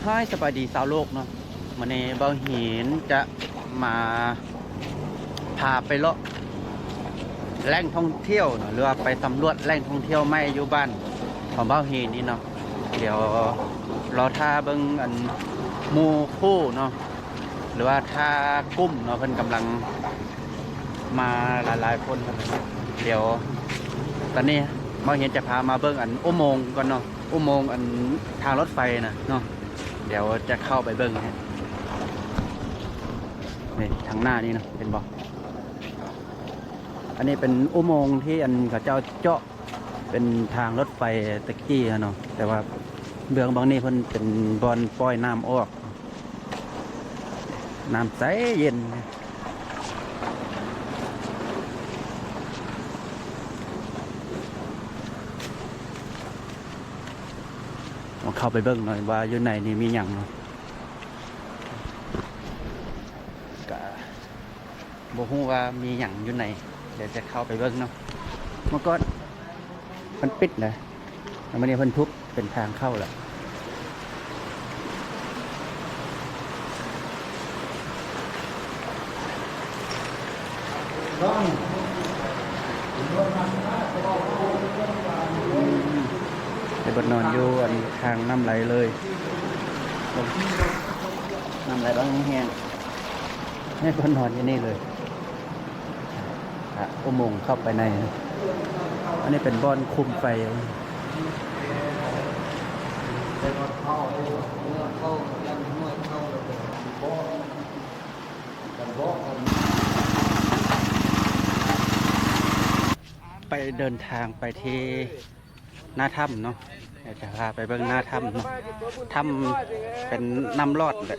ຮາຍ ສະບາຍດີຊາວໂລກເນາະ, ມື້ນີ້ບ່າວຫີນຈະມາພາໄປເລາະແຫຼ່ງທ່ອງທ່ຽວເນາະ ຫຼືວ່າໄປສຳຫຼວດແຫຼ່ງທ່ອງທ່ຽວໃໝ່ຢູ່ບ້ານຂອງບ່າວຫີນນີ້ເນາະ. ດຽວລໍຖ້າເບິ່ງອັນໝູ່ຄູ່ເນາະ ຫຼືວ່າຖ້າກຸ່ມເນາະ ເພິ່ນກຳລັງມາຫຼາຍໆຄົນ. ດຽວຕອນນີ້ບ່າວຫີນຈະພາມາເບິ່ງອັນອຸໂມງກ່ອນເນາະ, ອຸໂມງອັນທາງລົດໄຟນະເນາະ. ດຽວຈະເຂົ້າໄປເບິ່ງໃຫ້. ນີ້ທາງໜ້ານີ້ເນາະ ເຫັນບໍ່? ອັນນີ້ເປັນອຸໂມງທີ່ອັນເຂົາເຈົ້າເຈາະເປັນທາງລົດໄຟແຕ່ກີ້ຫັ້ນເນາະ, ແຕ່ວ່າເບື້ອງບັ້ງນີ້ເພິ່ນເປັນບ່ອນປ່ອຍນ້ຳອອກ. ນ້ຳໃສເຢັນ. ເຂົ້າໄປເບິ່ງໜ່ອຍວ່າຢູ່ໃນນີ້ມີຫຍັງເນາະ. ກະບໍ່ຮູ້ວ່າມີຫຍັງຢູ່ໃນ, ດຽວຈະເຂົ້າໄປເບິ່ງເນາະ. ເມື່ອກ່ອນມັນປິດນະ, ແລ້ວມື້ນີ້ເພິ່ນທຸບເປັນທາງເຂົ້າແລ້ວ. ໄປບົດນອນຢູ່ອັນທາງນ້ຳໄຫຼເລີຍ. ນ້ຳໄຫຼບັກແຮງ. ໃຫ້ເພິ່ນນອນຢູ່ນີ້ເລີຍ. ອະ ອຸໂມງເຂົ້າໄປໃນ, ອັນນີ້ເປັນບ່ອນຄຸມໄຟ. ໄປເດີນທາງໄປທີ່ ໜ້າຖ້ຳເນາະ, ດຽວຈະພາໄປເບິ່ງໜ້າຖ້ຳເນາະ. ຖ້ຳເປັນນ້ຳລອດແຫຼະ,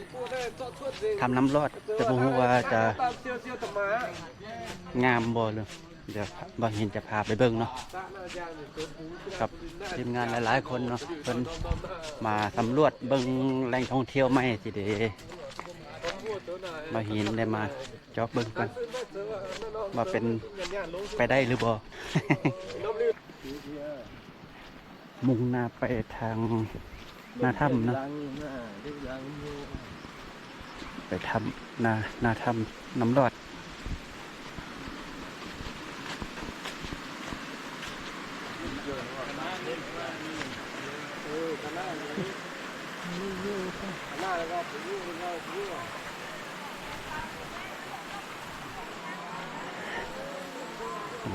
ຖ້ຳນ້ຳລອດ, ແຕ່ບໍ່ຮູ້ວ່າຈະງາມບໍ່ເລີຍ. ດຽວບ່າວຫີນຈະພາໄປເບິ່ງເນາະ ກັບທີມງານຫຼາຍໆຄົນເນາະ, ເພິ່ນມາສຳຫຼວດເບິ່ງແຫຼ່ງທ່ອງທ່ຽວໃໝ່ຊີ້ເດ. ບ່າວຫີນໄດ້ມາຈອກເບິ່ງກ່ອນວ່າເປັນໄປໄດ້ຫຼືບໍ່. ມຸ່ງໜ້າໄປທາງໜ້າຖ້ຳເນາະ, ໄປຖ້ຳ ໜ້າ ໜ້າຖ້ຳນ້ຳລອດ.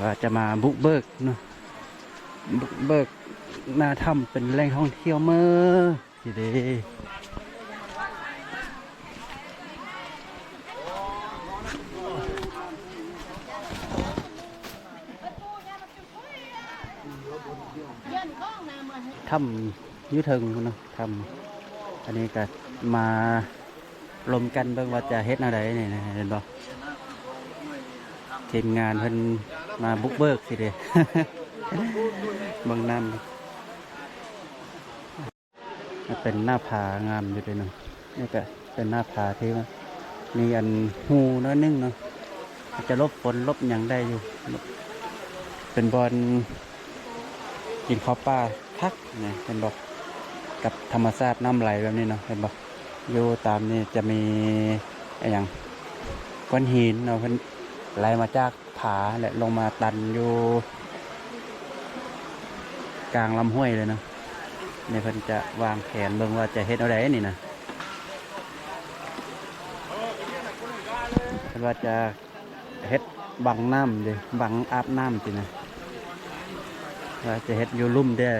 ວ່າຈະມາບຸກເບີກເນາະ, ບຸກເບີກໜ້າຖ້ຳເປັນແຫຼ່ງທ່ອງທ່ຽວເມີ ນີ້ເດ້. ຖ້ຳຢູ່ເທິງພຸ້ນເນາະ, ຖ້ຳ. ອັນນີ້ກະມາລົມກັນເບິ່ງວ່າຈະເຮັດແນວໃດນີ້ນະ, ເຫັນບໍ່? ທີມງານເພິ່ນມາບຸກເບີກຊີ້ເດ. ເບິ່ງນ້ຳ ມັນເປັນໜ້າຜາງາມຢູ່ເດ້ເນາະ. ນີ້ກະເປັນໜ້າຜາທີ່ວ່າມີອັນຮູໜ້ອຍໜຶ່ງເນາະ, ອາດຈະຫຼົບຝົນຫຼົບຫຍັງໄດ້ຢູ່. ເປັນບ່ອນກິນເຂົ້າປ່າຄັກນະ, ເຫັນບໍ່? ກັບທຳມະຊາດນ້ຳໄຫຼແບບນີ້ເນາະ, ເຫັນບໍ່? ຢູ່ຕາມນີ້ຈະມີອີ່ຫຍັງ ກ້ອນຫີນເນາະ, ເພິ່ນໄຫຼມາຈາກຜາ ແລະ ລົງມາຕັນຢູ່ກາງລຳຫ້ວຍເລີຍເນາະ. ນີ້ເພິ່ນຈະວາງແຜນເບິ່ງວ່າຈະເຮັດແນວໃດນີ້ນະ, ເພິ່ນວ່າຈະ ເຮັດບັງນ້ຳເດ້, ບັງອາບນ້ຳຊີ້ນະ, ວ່າຈະເຮັດຢູ່ລຸ່ມແດ່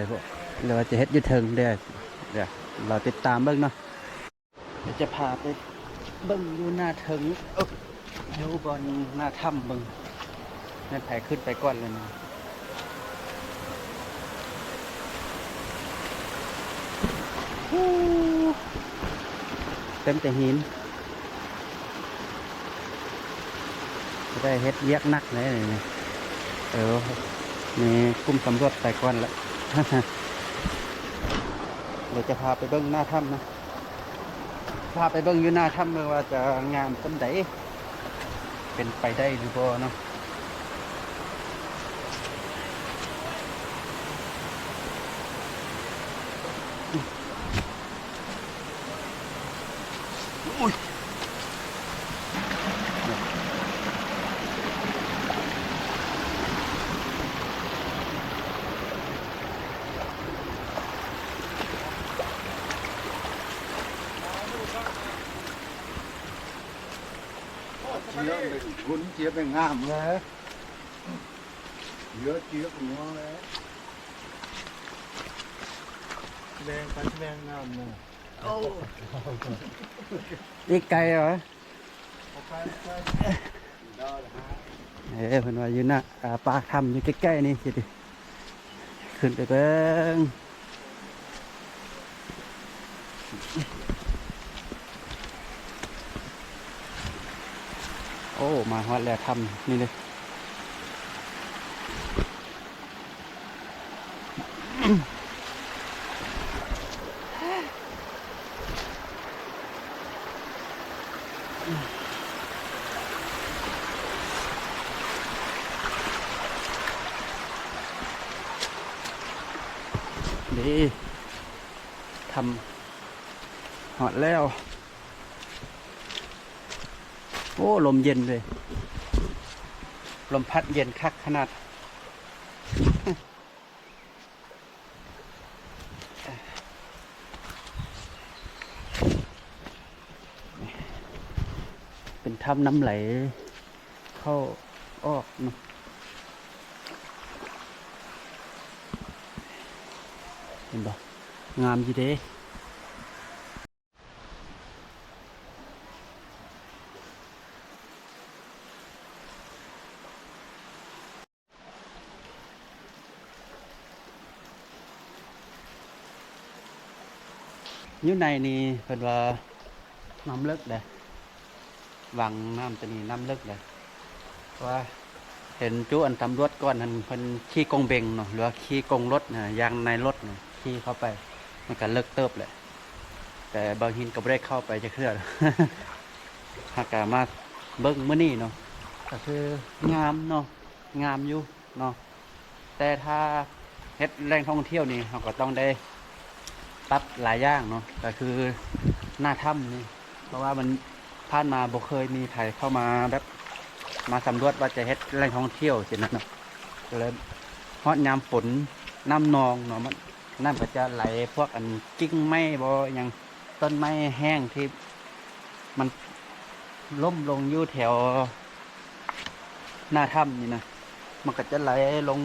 ຫຼືວ່າຈະເຮັດຢູ່ເທິງແດ່. ດຽວລໍຕິດຕາມເບິ່ງເນາະ, ດຽວຈະພາໄປເບິ່ງຢູ່ໜ້າເທິງ, ເອີ ຢູ່ບ່ອນໜ້າຖ້ຳເບິ່ງ ແມ່ນໃຜຂຶ້ນໄປກ່ອນແລ້ວນະ. ເຕັມແຕ່ຫີນ, ຈະໄດ້ເຮັດວຽກໜັກເລີຍນີ້. ເອີ ມີກຸ່ມສຳຫຼວດໄປກ່ອນລະ. ດຽວຈະພາໄປເບິ່ງໜ້າຖ້ຳນະ, ພາໄປເບິ່ງຢູ່ໜ້າຖ້ຳເບິ່ງວ່າຈະງາມສ່ຳໃດ. ເປັນໄປໄດ້ຫຼືບໍ່ເນາະ? ເປັນຂຸນເສຍໄປງາມແລ້ວ ເຫຼືອເຊືອກຫົວແລ້ວ ແດງໄປແດງງາມເນາະ. ໂອ້ ອີກໄກຫວາ? ເອີ ເພິ່ນວ່າຢູ່ໜ້າ ອ່າ ປາກຖ້ຳຢູ່ໃກ້ໆນີ້ຊິຕິ ຂຶ້ນໄປເບິ່ງ. ໂອ້ ມາຮອດແລ້ວຖ້ຳນີ້ເດ້. ນີ້ ຖ້ຳຮອດແລ້ວ. ໂອ້ ລົມເຢັນເລີຍ ລົມພັດເຢັນຄັກຂະໜາດ. ເປັນຖ້ຳນ້ຳໄຫຼເຂົ້າອອກເນາະ ເຫັນບໍ່? ງາມຢູ່ເດ້. ຢູ່ໃນນີ້ເພິ່ນວ່ານ້ຳເລິກເດ້ ວັງນ້ຳໂຕນີ້ນ້ຳເລິກເດ້ ເພາະວ່າເຫັນຈຸອັນຕຳຫຼວດກ່ອນຫັ້ນ ເພິ່ນຂີ່ກົງເບັງເນາະ ຫຼືວ່າຂີ່ກົງລົດນະ ຢ່າງໃນລົດນະ ຂີ່ເຂົ້າໄປ ມັນກະເລິກເຕີບແຫຼະ ແຕ່ບ່າວຫີນກະບໍ່ໄດ້ເຂົ້າໄປຈັກເທື່ອ ຫາກະມາເບິ່ງມື້ນີ້ເນາະ ກະຄືງາມເນາະ ງາມຢູ່ເນາະ ແຕ່ຖ້າເຮັດແຫຼ່ງທ່ອງທ່ຽວນີ້ ເຮົາກໍຕ້ອງໄດ້ປັບຫຼາຍຢ່າງເນາະ ກໍຄືໜ້າຖ້ຳນີ້ ເພາະວ່າມັນຜ່ານມາບໍ່ເຄີຍມີໃຜເຂົ້າມາແບບມາສຳຫຼວດວ່າຈະເຮັດແຫຼ່ງທ່ອງທ່ຽວຊີ້ນະເນາະ ກໍເລີຍຮອດຍາມຝົນ ນ້ຳນອງເນາະ ມັນ ນ້ຳກໍຈະໄຫຼພວກອັນກິ່ງໄມ້ບໍ່ ອີ່ຫຍັງ ຕົ້ນໄມ້ແຫ້ງທີ່ມັນລົ້ມລົງຢູ່ແຖວໜ້າຖ້ຳນີ້ນະ ມັນກໍຈະໄຫຼລົງ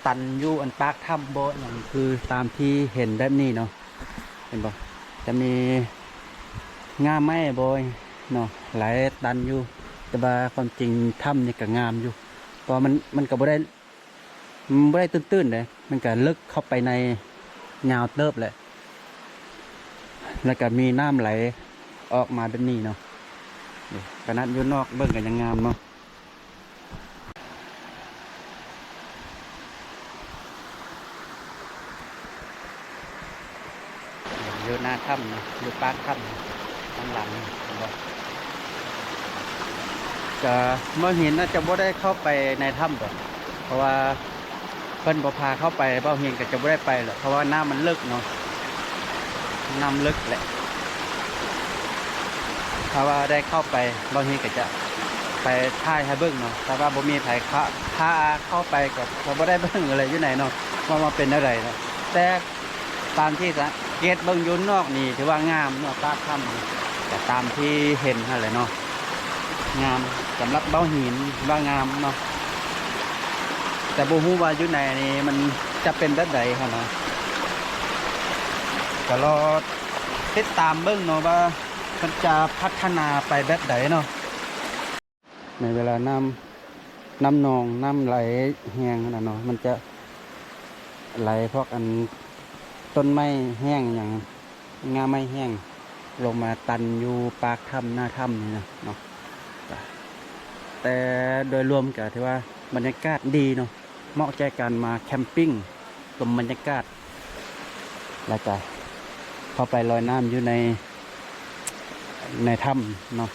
ຕັນຢູ່ອັນປາກຖ້ຳບໍ່ ອີ່ຫຍັງ ຄືຕາມທີ່ເຫັນແບບນີ້ເນາະ ເຫັນບໍ່ ຈະມີງ່າໄມ້ບໍ່ເນາະ ໄຫຼຕັນຢູ່ ແຕ່ວ່າຄວາມຈິງຖ້ຳນີ້ກໍງາມຢູ່ ເພາະວ່າມັນ ມັນກໍບໍ່ໄດ້ ມັນບໍ່ໄດ້ຕື້ນໆເດ້ ມັນກະເລິກເຂົ້າໄປໃນຍາວເຕີບແຫຼະ ແລ້ວກະມີນ້ຳໄຫຼອອກມາແບບນີ້ເນາະ ນີ້ ຂະໜາດຢູ່ນອກເບິ່ງກະຍັງງາມເນາະ. ຢູ່ໜ້າຖ້ຳນະ ຢູ່ປາກຖ້ຳນະ ທາງຫຼັງເຫັນບໍ່ ກະ ບ່າວຫີນອາດຈະບໍ່ໄດ້ເຂົ້າໄປໃນຖ້ຳດອກ ເພາະວ່າເພິ່ນບໍ່ພາເຂົ້າໄປ ບ່າວຫີນກໍຈະບໍ່ໄດ້ໄປແຫຼະ ເພາະວ່ານ້ຳມັນເລິກເນາະ ນ້ຳເລິກແຫຼະ ຖ້າວ່າໄດ້ເຂົ້າໄປ ບ່າວຫີນກໍຈະໄປຖ່າຍໃຫ້ເບິ່ງເນາະ ແຕ່ວ່າບໍ່ມີໃຜພາ ພາເຂົ້າໄປກໍ ກໍບໍ່ໄດ້ເບິ່ງເລີຍຢູ່ໃນເນາະ ວ່າມັນເປັນແນວໃດເນາະ ແຕ່ ຕາມທີ່ສັງເກດເບິ່ງຢູ່ນອກນີ້ຖືວ່າງາມເນາະ ປາກຖ້ຳນີ້ ກໍຕາມທີ່ເຫັນຫັ້ນແຫຼະເນາະ ງາມ ສຳລັບບ່າວຫີນວ່າງາມເນາະ ແຕ່ບໍ່ຮູ້ວ່າຢູ່ໃນນີ້ມັນຈະເປັນແບບໃດຫັ້ນນະ ກໍລໍຕິດຕາມເບິ່ງເນາະວ່າມັນຈະພັດທະນາໄປແບບໃດເນາະ. ໃນເວລານ້ຳ ນ້ຳໜອງ ນ້ຳໄຫຼແຮງຫັ້ນນະເນາະ ມັນຈະໄຫຼພວກອັນຕົ້ນໄມ້ແຫ້ງຫຍັງ ງ່າໄມ້ແຫ້ງ ລົງມາຕັນຢູ່ປາກຖ້ຳ ໜ້າຖ້ຳນີ້ນະເນາະ ແຕ່ໂດຍລວມກະຖືວ່າບັນຍາກາດດີເນາະ ເໝາະແກ່ການມາແຄມປິງ ຊົມບັນຍາກາດ ແລ້ວກະເຂົ້າໄປລອຍນ້ຳຢູ່ໃນ ໃນຖ້ຳເນາະ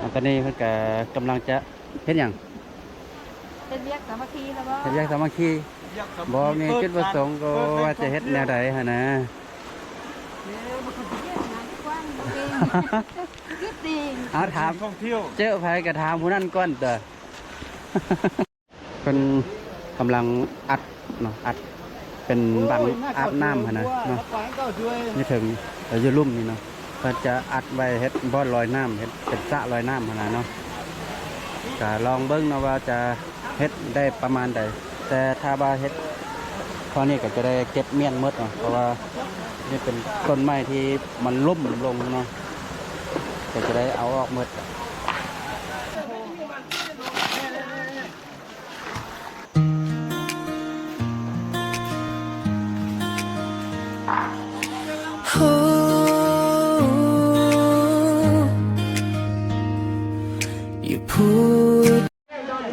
ອັນຕອນນີ້ເພິ່ນກະກຳລັງຈະເຮັດຫຍັງ? ເຮັດວຽກສາມັກຄີແລ້ວບໍ່? ເຮັດວຽກສາມັກຄີ ບໍ່ມີຈຸດປະສົງກໍວ່າຈະເຮັດແນວໃດຫັ້ນນະ ເອີ ບໍ່ເຮັດຫຍັງກວ້າງເອງ ເຮັດເອງ ເອົາຖາມ ທ່ອງທ່ຽວ ເຈີໃຜກໍຖາມຜູ້ນັ້ນກ່ອນເດີ. ເພິ່ນກຳລັງອັດເນາະ ອັດເປັນບັງອາບນ້ຳຫັ້ນນະເນາະ ຢູ່ເທິງ ແລ້ວຢູ່ລຸ່ມນີ້ເນາະ ເພິ່ນຈະອັດໄວ້ເຮັດບ່ອນລອຍນ້ຳ ເຮັດເປັນສະລອຍນ້ຳຫັ້ນນະເນາະ. ກະລອງເບິ່ງເນາະວ່າຈະເຮັດໄດ້ປະມານໃດ, ແຕ່ຖ້າວ່າເຮັດເທົ່ານີ້ກໍຈະໄດ້ເກັບມ້ຽນໝົດເນາະ ເພາະວ່ານີ້ເປັນຕົ້ນໄມ້ທີ່ມັນລົ້ມລົງເນາະ ກໍຈະໄດ້ເອົາອອກໝົດ.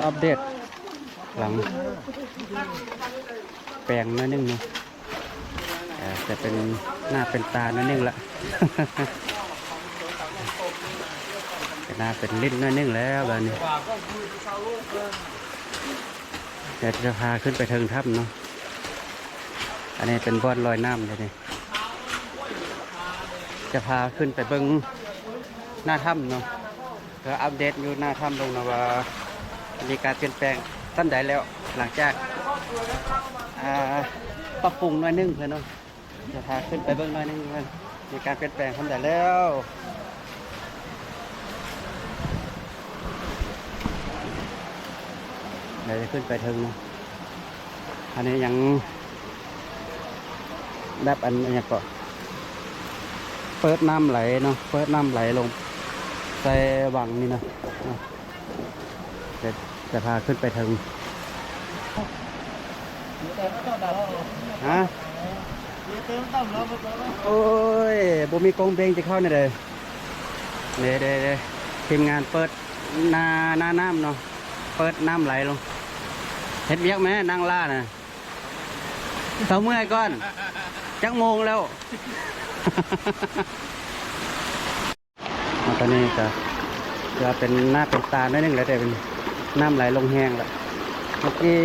ອັບເດດຫຼັງແປງໜ້ອຍໜຶ່ງເນາະ. ເອີ ຈະເປັນໜ້າເປັນຕາໜ້ອຍໜຶ່ງລະ ເປັນໜ້າເປັນຫຼິ້ນໜ້ອຍໜຶ່ງແລ້ວບາດນີ້. ດຽວຈະພາຂຶ້ນໄປເທິງຖ້ຳເນາະ. ອັນນີ້ເປັນບ່ອນລອຍນ້ຳເດ້ນີ້. ຈະພາຂຶ້ນໄປເບິ່ງໜ້າຖ້ຳເນາະ. ເພື່ອອັບເດດຢູ່ໜ້າຖ້ຳເບິ່ງເນາະວ່າມີການປ່ຽນແປງສ່ຳໃດແລ້ວ ຫຼັງຈາກ ອ່າ ປັບປຸງໜ້ອຍໜຶ່ງເພິ່ນເນາະ. ຈະພາຂຶ້ນໄປເບິ່ງໜ້ອຍໜຶ່ງເພິ່ນມີການປ່ຽນແປງສ່ຳໃດແລ້ວ. ດຽວຈະຂຶ້ນໄປເທິງເນາະ. ອັນນີ້ຍັງແບບ ອັນ ຫຍັງເກາະ ເປີດນ້ຳໄຫຼເນາະ ເປີດນ້ຳໄຫຼລົງໃສ່ວັງນີ້ເນາະ. ດຽວຈະພາຂຶ້ນໄປເທິງ. ຮະ? ໂອ້ຍ ບໍ່ມີກົງເບັງ ຈະເຂົ້າແນວໃດ? ເດ້ໆໆ ທີມງານເປີດໜ້າ ໜ້ານ້ຳເນາະ ເປີດນ້ຳໄຫຼລົງ. ເຮັດວຽກແມ້ ນັ່ງລ້ານະ. ເຊົາເມື່ອຍກ່ອນ ຈັກໂມງແລ້ວ? ຕອນນີ້ກໍຖືວ່າເປັນໜ້າເປັນຕາໜ້ອຍໜຶ່ງແລ້ວເດ້ ເປັນນ້ຳໄຫຼລົງແຮງແລ້ວ. ເມື່ອກີ້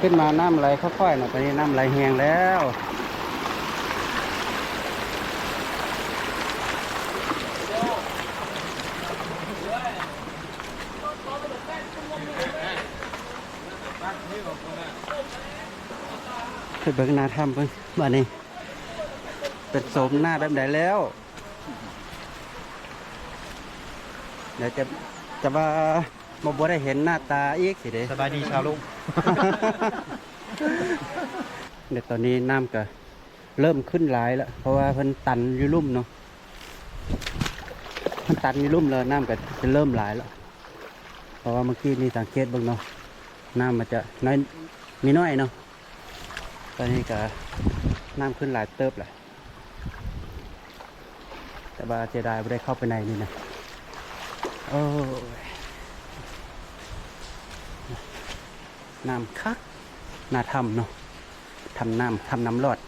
ຂຶ້ນມານ້ຳໄຫຼຄ່ອຍໆເນາະ ຕອນນີ້ນ້ຳໄຫຼແຮງແລ້ວ. ໄປເບິ່ງໜ້າຖ້ຳເບິ່ງ ບາດນີ້ເປັນໂສມໜ້າແບບໃດແລ້ວ. ດຽວຈະ ຈະວ່າບໍ່ ບໍ່ໄດ້ເຫັນໜ້າຕາອີກຊິເດ້. ສະບາຍດີຊາວໂລກ. ດຽວຕອນນີ້ນ້ຳກະເລີ່ມຂຶ້ນຫຼາຍລະ ເພາະວ່າເພິ່ນຕັນຢູ່ລຸ່ມເນາະ ເພິ່ນຕັນຢູ່ລຸ່ມແລ້ວ ນ້ຳກະຈະເລີ່ມຫຼາຍລະ ເພາະວ່າເມື່ອກີ້ນີ້ສັງເກດເບິ່ງເນາະ ນ້ຳມັນຈະນ້ອຍ ມີນ້ອຍເນາະ. ຕອນນີ້ກະນ້ຳຂຶ້ນຫຼາຍເຕີບລະ ແຕ່ວ່າເສຍດາຍບໍ່ໄດ້ເຂົ້າໄປໃນນີ້ນະ. ໂອ້ຍ ນ້ຳຄັກ ໜ້າຖ້ຳເນາະ ຖ້ຳນ້ຳ ຖ້ຳນ້ຳລອດ.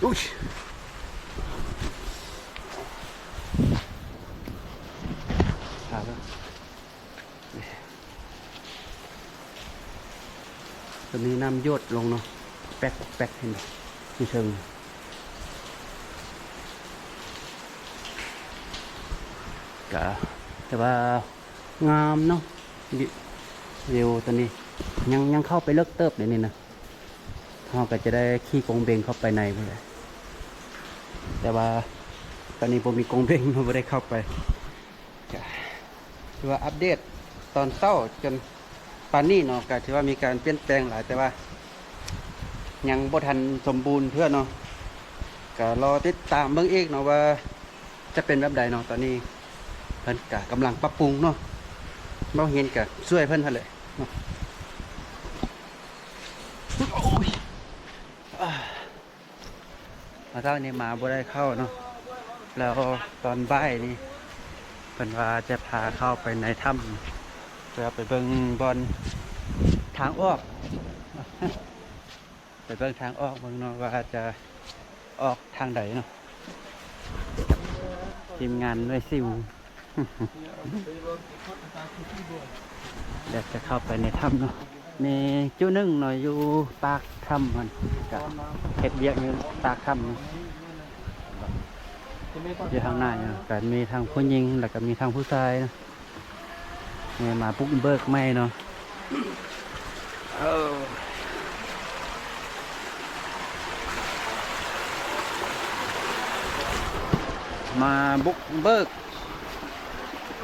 ອຸ້ຍ ຂາດແລ້ວ. ຕົວນີ້ນ້ຳຢົດລົງເນາະ ແປັກໆ ເຫັນບໍ່ ຢູ່ເທິງ. ກະ ແຕ່ວ່າງາມເນາະ ວິ ວິວຕົວນີ້ ຍັງ ຍັງເຂົ້າໄປເລິກເຕີບເດນີ້ນະ. ເຮົາກໍຈະໄດ້ຂີ່ກົງເບັງເຂົ້າໄປໃນພຸ້ນແຫຼະ ແຕ່ວ່າຕອນນີ້ບໍ່ມີກົງເບັງ ເຮົາບໍ່ໄດ້ເຂົ້າໄປ. ກະ ຖືວ່າອັບເດດຕອນເຊົ້າຈົນປານນີ້ເນາະ ກະຖືວ່າມີການປ່ຽນແປງຫຼາຍ ແຕ່ວ່າຍັງບໍ່ທັນສົມບູນເທື່ອເນາະ. ກະລໍຕິດຕາມເບິ່ງອີກເນາະວ່າຈະເປັນແບບໃດເນາະ. ຕອນນີ້ເພິ່ນກະກຳລັງປັບປຸງເນາະ ເບົາເຮນກະຊ່ວຍເພິ່ນຫັ້ນແຫຼະເນາະ. ໂອ້ຍ ອາ ເມື່ອເຊົ້ານີ້ມາບໍ່ໄດ້ເຂົ້າເນາະ ແລ້ວຕອນບ່າຍນີ້ເພິ່ນວ່າຈະພາເຂົ້າໄປໃນຖ້ຳ ເພື່ອໄປເບິ່ງບ່ອນທາງອອກ ໄປເບິ່ງທາງອອກເບິ່ງເນາະ ວ່າຈະອອກທາງໃດເນາະ ກັບທີມງານໜ່ວຍຊິວ. ດຽວຈະເຂົ້າໄປໃນຖ້ຳເນາະ. ມີຈຸໜຶ່ງເນາະ ຢູ່ປາກຖ້ຳຫັ້ນ ກະເຮັດວຽກຢູ່ປາກຖ້ຳເນາະ ຢູ່ທາງໜ້າເນາະ ກະມີທັງຜູ້ຍິງ ແລ້ວກະມີທັງຜູ້ຊາຍເນາະ. ນີ້ມາບຸກເບີກໃໝ່ເນາະ. ເອີ. ມາບຸກເບີກ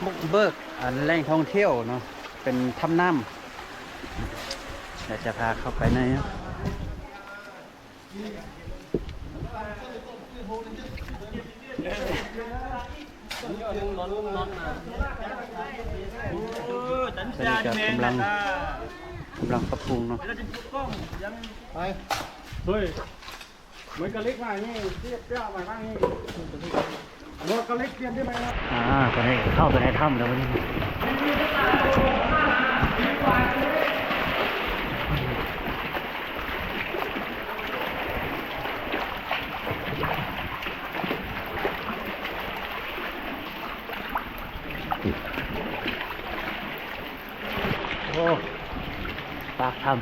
ບຸກເບີກ ອັນ ແຫຼ່ງທ່ອງທ່ຽວເນາະ ເປັນຖ້ຳນ້ຳ. ດຽວຈະພາເຂົ້າໄປໃນ ຕອນນີ້ກໍກຳລັງ ກຳລັງປັບປຸງເນາະ. ໄປ ເຮີ້ຍ ເໝືອນກັບເຫຼັກມານີ້ ເສຍບເຈົ້າມາທາງນີ້ ເໝືອນກັບເຫຼັກປ່ຽນໄດ້ໄໝເນາະ. ອ່າ ຕອນນີ້ເຂົ້າໄປໃນຖ້ຳແລ້ວບັດນີ້. ໂອ້ ປາກຖ້ຳ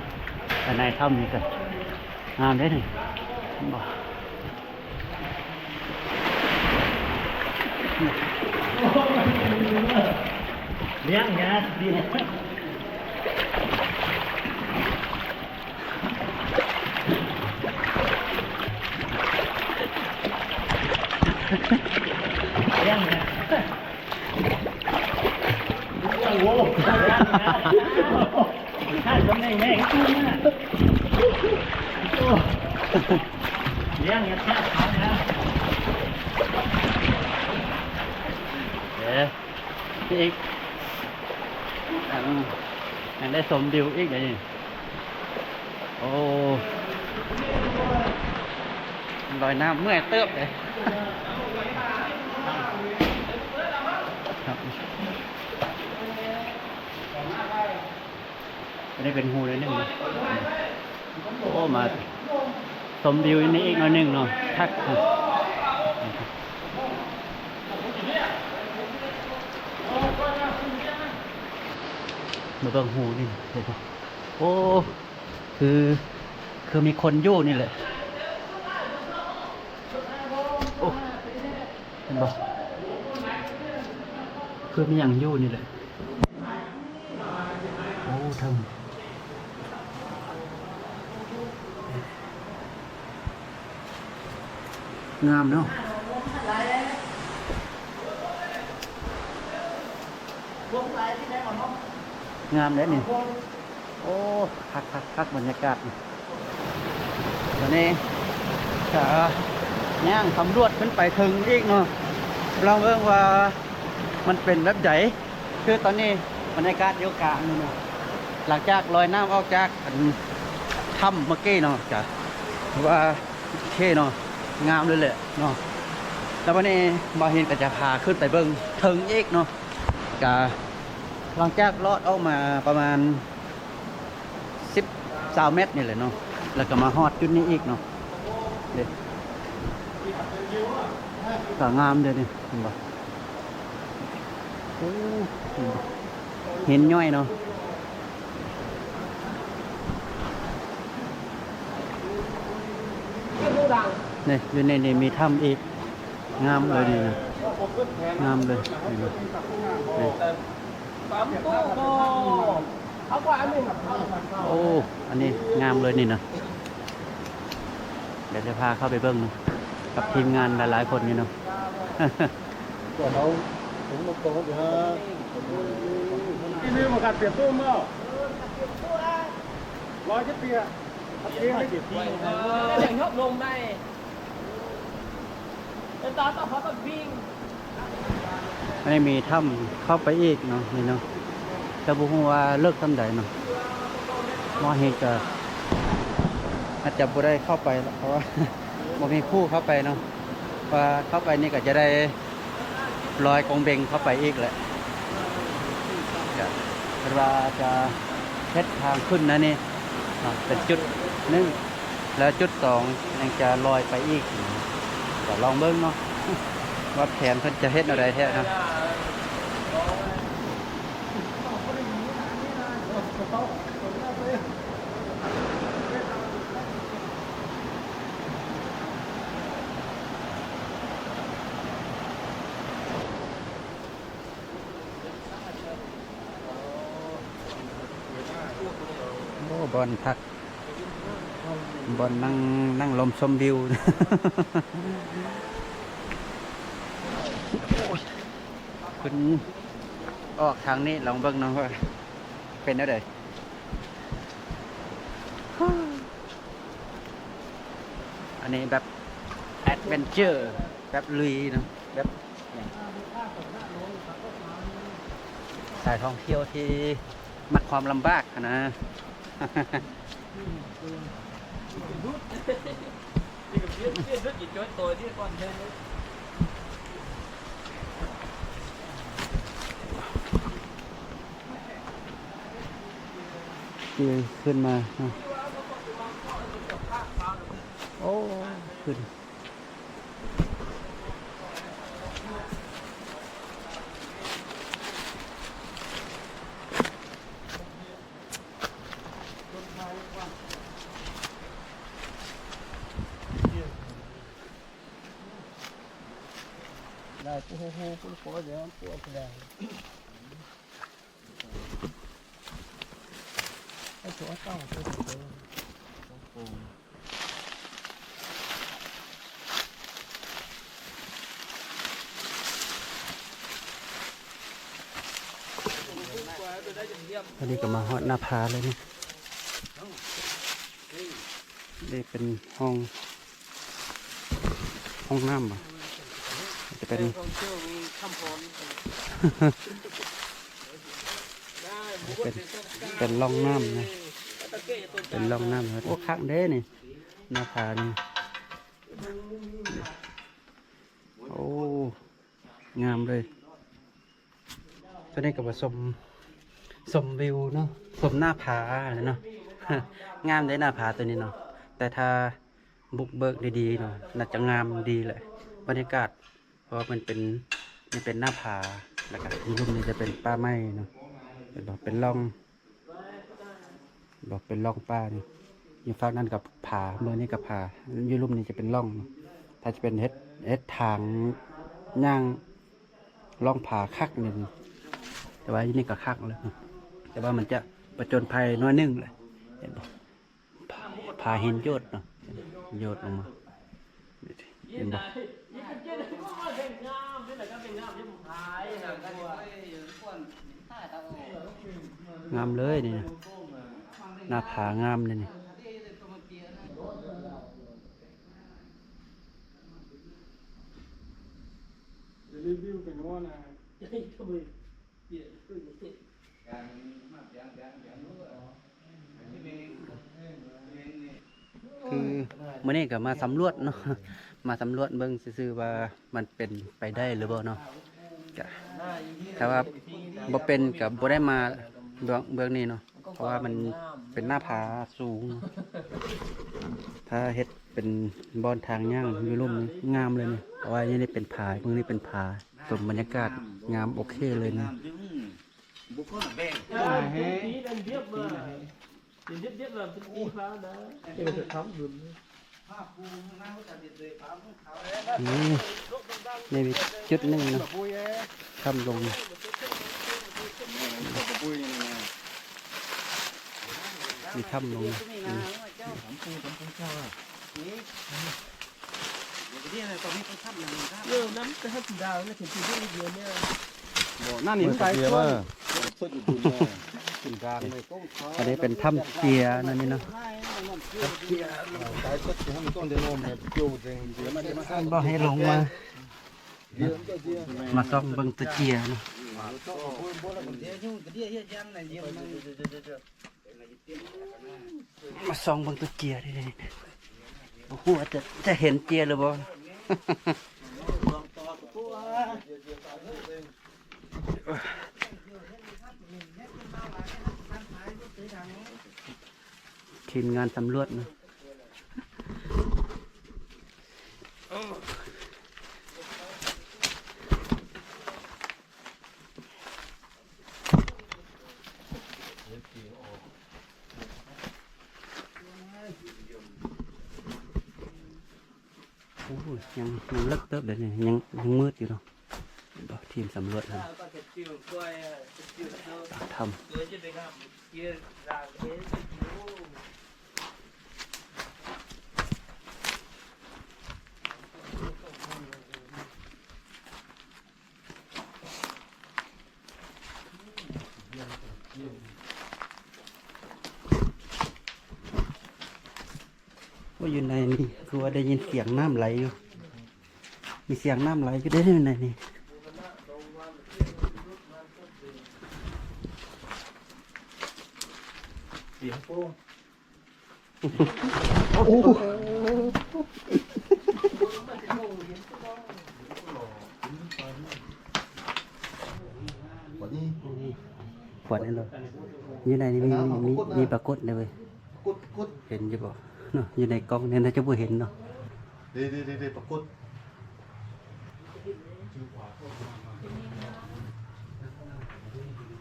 ພາຍໃນຖ້ຳນີ້ກໍງາມເດ້ນີ້ ເຫັນບໍ່? ລ້ຽງຫຍ້າ ລ້ຽງຫຍ້າ. ໂອ້ ທ່ານຕຳແໜ່ງແມ່ນຄືນະ ໂອ້ ລ້ຽງຫຍ້າ ທ່ານນະ ເອີ ອີກ ອັນ ຍັງໄດ້ຊົມວິວອີກເດ້ນີ້. ໂອ້ ລອຍນ້ຳເມື່ອຍເຕີບເດ້ ອັນນີ້ເປັນຮູໜ້ອຍໜຶ່ງເນາະ. ໂອ້ ມາຊົມວິວນີ້ອີກໜ້ອຍໜຶ່ງເນາະ ຄັກ. ມາເບິ່ງຮູນີ້ ໂອ້ ຄື ຄືມີຄົນຢູ່ນີ້ແຫຼະ. ໂອ້ ເຫັນບໍ່? ຄືມີຫຍັງຢູ່ນີ້ແຫຼະ. ໂອ້ ເທິງ ງາມເນາະ ງາມເດ້ນີ້. ໂອ້ ຄັກໆໆ ບັນຍາກາດນີ້. ຕອນນີ້ກະຍ່າງສຳຫຼວດຂຶ້ນໄປເທິງອີກເນາະ ລອງເບິ່ງວ່າມັນເປັນແບບໃດ. ຄືຕອນນີ້ບັນຍາກາດຢູ່ກາງນີ້ເນາະ ຫຼັງຈາກລອຍນ້ຳອອກຈາກ ອັນ ຖ້ຳເມື່ອກີ້ເນາະ ກະຖືວ່າໂອເຄເນາະ ງາມເລີຍແຫຼະເນາະ. ແລ້ວບັດນີ້ບ່າວເຫັນກໍຈະພາຂຶ້ນໄປເບິ່ງເທິງອີກເນາະ. ກະຫຼັງຈາກລອດອອກມາປະມານສິບ ຊາວແມັດນີ້ແຫຼະເນາະ ແລ້ວກໍມາຮອດຈຸດນີ້ອີກເນາະ. ເດ້ ກໍງາມເດ້ນີ້ ເຫັນບໍ່? ໂອ້ ເຫັນບໍ່? ເຫັນຍ້ອຍເນາະ. ນີ້ ຢູ່ໃນນີ້ມີຖ້ຳອີກ ງາມເລີຍນີ້ນະ ງາມເລີຍນີ້ນະ. ນີ້ ໂອ້ ອັນນີ້ງາມເລີຍນີ້ນະ. ດຽວຈະພາເຂົ້າໄປເບິ່ງນະ ກັບທີມງານຫຼາຍໆຄົນນີ້ເນາະ. ອັນນີ້ມີຖ້ຳເຂົ້າໄປອີກເນາະ ນີ້ເນາະ ແຕ່ບໍ່ຮູ້ວ່າເລິກສ່ຳໃດເນາະ. ມອງເຫັນກໍອາດຈະບໍ່ໄດ້ເຂົ້າໄປ ເພາະວ່າບໍ່ມີຜູ້ເຂົ້າໄປເນາະ. ວ່າເຂົ້າໄປນີ້ກໍຈະໄດ້ລອຍກົງເບັງເຂົ້າໄປອີກແຫຼະ. ກະເພິ່ນວ່າຈະເຮັດທາງຂຶ້ນນະນີ້ເນາະ ເປັນຈຸດໜຶ່ງ ແລ້ວຈຸດສອງຍັງຈະລອຍໄປອີກ. ກໍລອງເບິ່ງເນາະ ວ່າແຜນເພິ່ນຈະເຮັດແນວໃດແທ້ເນາະ. ໂອ້ ບ່ອນພັກ ບ່ອນນັ່ງ ນັ່ງລົມຊົມວິວ. ໂອ້ຍ ຂຶ້ນອອກທາງນີ້ ລອງເບິ່ງເນາະວ່າເປັນແນວໃດ. ອັນນີ້ແບບແອັດເວັນເຈີ ແບບລຸຍເນາະ ແບບ ສາຍທ່ອງທ່ຽວທີ່ມັກຄວາມລຳບາກຫັ້ນນະ. ຂຶ້ນມາເນາະ ໂອ້ ຂຶ້ນ. ອັນນີ້ກໍມາຮອດໜ້າຜາເລີຍນີ້ ນີ້ເປັນຫ້ອງ ຫ້ອງນ້ຳບໍ ຈະເປັນ ເປັນ ເປັນຮ່ອງນ້ຳນະ ເປັນຮ່ອງນ້ຳ. ໂອ້ ຄັກເດ້ນີ້ ໜ້າຜານີ້ ໂອ້ ງາມເລີຍ. ໂຕນີ້ກໍມາຊົມ ຊົມວິວເນາະ ຊົມໜ້າຜາເນາະ. ງາມເດ້ໜ້າຜາໂຕນີ້ເນາະ ແຕ່ຖ້າບຸກເບີກດີໆເນາະ ໜ້າຈະງາມດີແຫຼະ ບັນຍາກາດ ເພາະວ່າມັນເປັນ ມັນເປັນໜ້າຜາ ແລ້ວກໍຢູ່ລຸ່ມນີ້ຈະເປັນປ່າໄມ້ເນາະ ເຫັນບໍ່ ເປັນຮ່ອງ ບໍ່ ເປັນຮ່ອງປ່ານີ້ ຢູ່ຝັ່ງນັ້ນກໍຜາ ເມືອງນີ້ກໍຜາ ຢູ່ລຸ່ມນີ້ຈະເປັນຮ່ອງ. ຖ້າຈະເປັນເຮັດ ເຮັດທາງຍ່າງລ່ອງຜາຄັກນີ້ ແຕ່ວ່າຢູ່ນີ້ກໍຄັກແລ້ວ ແຕ່ວ່າມັນຈະປະຈົນໄພໜ້ອຍໜຶ່ງແຫຼະ ເຫັນບໍ່ ຜາ ຜາຫີນໂຍດເນາະ ໂຍດລົງມາ ເຫັນບໍ່ ງາມເລີຍນີ້ນະ ໜ້າຜາງາມເລີຍນີ້. ຄືມື້ນີ້ກໍມາສຳຫຼວດເນາະ ມາສຳຫຼວດເບິ່ງຊື່ໆວ່າມັນເປັນໄປໄດ້ຫຼືບໍ່ເນາະ. ກະຖ້າວ່າບໍ່ເປັນກໍບໍ່ໄດ້ມາເບື້ອງ ເບື້ອງນີ້ເນາະ ເພາະວ່າມັນເປັນໜ້າຜາສູງ. ຖ້າເຮັດເປັນບ່ອນທາງຍ່າງຢູ່ລຸ່ມນີ້ງາມເລີຍນີ້ ເພາະວ່າຢູ່ນີ້ເປັນຜາ ເບື້ອງນີ້ເປັນຜາ. ຊົມບັນຍາກາດງາມ ໂອເຄເລີຍນີ້. ນີ້ ນີ້ຈຸດໜຶ່ງເນາະ ຖ້ຳຫຼົງ ມີຖ້ຳຫຼົງ. ອັນນີ້ເປັນຖ້ຳເຈຍນະນີ້ເນາະ ບໍ່ໃຫ້ລົງມາ. ມາສ່ອງເບິ່ງຕົວເຈຍເນາະ. ມາສ່ອງເບິ່ງຕົວເຈຍເດ້ ບໍ່ຮູ້ວ່າຈະ ຈະເຫັນເຈຍຫຼືບໍ່. ທີມງານສຳຫຼວດເນາະ. ໂອ້ຍ ຍັງ ຍັງເລິກເຕີບເດນີ້ ຍັງ ຍັງມືດຢູ່ເນາະ. ເຫັນບໍ່ ທີມສຳຫຼວດຫັ້ນ ປາກຖ້ຳ ເ ຢູ່ໃນນີ້ຄືວ່າໄດ້ຍິນສຽງນ້ຳໄຫຼຢູ່ ມີສຽງນ້ຳໄຫຼຢູ່ເດ້ຢູ່ໃນນີ້. ຂວດນີ້ເນາະ ຢູ່ໃນນີ້ມີ ມີ ມີປາກົດເດ້ເວີຍ. ເຫັນຢູ່ບໍ່ເນາະ ຢູ່ໃນກ້ອງນີ້ໜ້າຈະບໍ່ເຫັນເນາະ. ເດ້ໆໆໆ ປາກົດ.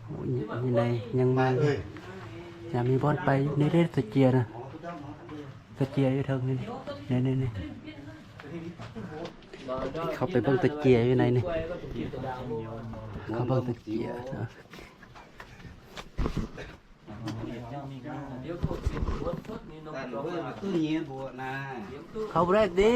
ໂອ້ຍ ຢູ່ໃນຍັງມາ ຍັງມີບ່ອນໄປຢູ່ໃນເດ້ ຕະເຈຍນະ ຕະເຈຍຢູ່ເທິງນີ້ ນີ້ໆໆ. ເຂົ້າໄປເບິ່ງຕະເຈຍຢູ່ໃນນີ້ ເຂົ້າເບິ່ງຕະເຈຍນະ. ເຂົ້າບໍ່ໄດ້ຕິ.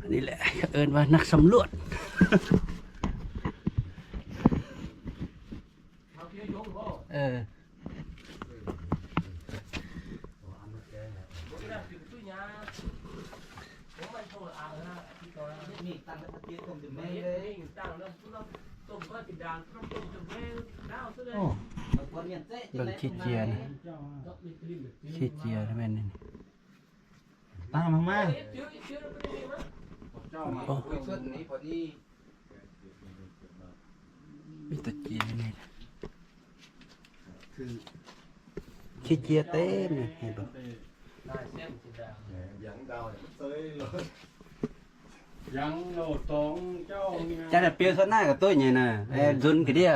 ອັນນີ້ແຫຼະເອີ້ນວ່ານັກສຳຫຼວດ. ເອີ. ໂອ້ ເບິ່ງຂີ້ເຈຍນະ ຂີ້ເຈຍນະແມ່ນນີ້. ຕາມມາ ໂອ້ ມີແຕ່ຈີນນີ້ ຄື ຂີ້ເຈຍເຕັມເລີຍ ເຫັນບໍ່? ຍັງໂລດຕອງເຈົ້ານີ້ນະ ຈັກແຕ່ປິວສົດໜ້າກັບໂຕໃຫຍ່ນະ ແອດຸນກະເດຍ.